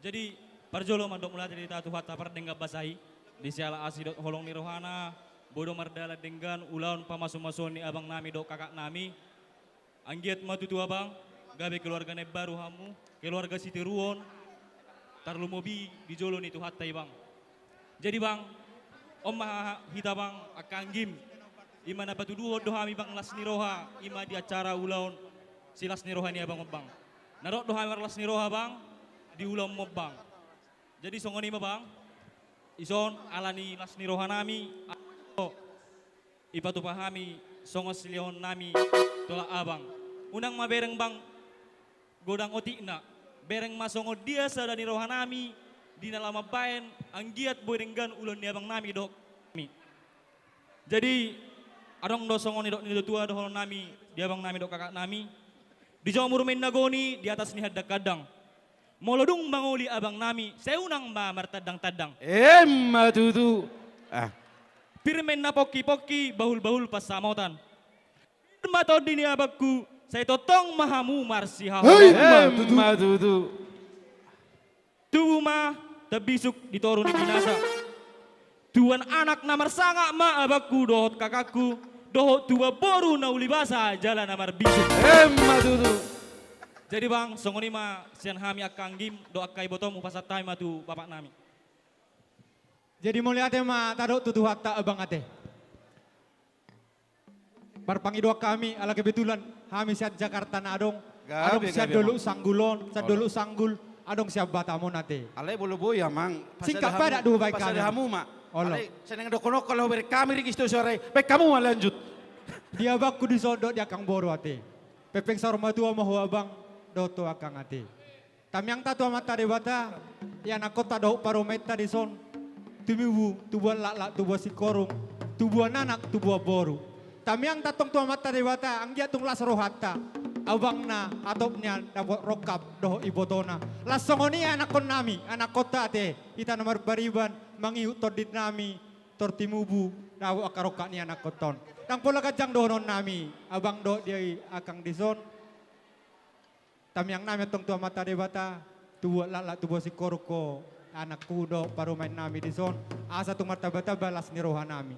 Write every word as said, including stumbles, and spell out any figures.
Jadi, parjolo mandok mauliate di hita Tuhanta pardenggan basa i, di siala asi dohot holong ni rohana, boi do mardalan denggan ulaon pamasumasuon ni abangnami dohot kakaknami. Anggiat ma tutu abang, gabe keluarga na imbaru hamu, keluarga sitiruon, tarlumobi di jolo ni Tuhanta i bang. Jadi bang, on ma hita bang, angka anggim, i ma na patuduhon do hami bang las ni roha, i ma di acara ulaon, silas ni roha ni abang on bang. Na rap do hami marlas ni roha bang, di ulaon on bang. Jadi songon i ma bang, dison ala ni las ni rohanami, ipatupa hami songon silehonnami tolap abang. Unang ma bereng bang godang otikna, bereng ma songon dia sada ni rohanami, di na laho mambahen, anggiat boi denggan ulaon ni abangnami dohot mi. Jadi, adong do songon nidok ni natuatua dohononnami, di abangnami dohot kakaknami. Di jamur ma inna goni, di atas ni handang-handang. Molo dung mangoli abangnami, sai unang ma martandang-tandang. Emma tutu. Ah. Pir ma inna pongki-pongki, bahul-bahul pansamotan. Pir ma tondi ni abangku, sai tongtong ma hamu marsihaholongan. Emma tutu. Tubu ma tambisuk di toru ni binasa. Tubuan anak na marsangap ma abangku dohot kakakku, dohot tubuan boru na uli basa jala na marbisuk. Emma tutu. Jadi bang, songon i ma sian hami angka anggim dohot angka ibotom, hupasahat hami ma tu bapaknami. Jadi mauliate ma tadok tu Tuhanta abang ate. Marpangidoan hami, ala kebetulan hami sian Jakarta na adong, adong sian Dolok Sanggul on, sian Dolok Sanggul, adong sian Batam on ate. Alai molo boi amang, singkat padat do baen hami. Olo. Alai sai naeng dohonon ho laho bereng hami ringis do suara i, baen hamu ma lanjut. Di abangku dison dohot di angkang boru ate. Pempeng saur matua ma ho abang, dohot ho angkang ate. Tamiangta tu Amanta Debata, ianakkonta dohot parumaenta dison, tumibu, tubuan laklak, tubuan singkoru, tubuan anak, tubuan boru. Tamiangta tong tu Amanta Debata, anggiat tung las rohanta, abangna, atopna, dapot rongkap, dohot ibotona. Las songon i anakkonnami, anakkonta ate, hita na marpariban, mangihut tondinnami, tor timubu, dapot angka rongkap ni anakkonta on. Ndang pola ganjang dohononnami, abang dohot di angkang dison. Tamiangnami antong tu Amanta Debata, tubuan laklak tubuan singkoru ho, anakku dohot parumaennami dison, asa tung martambatamba las ni rohanami.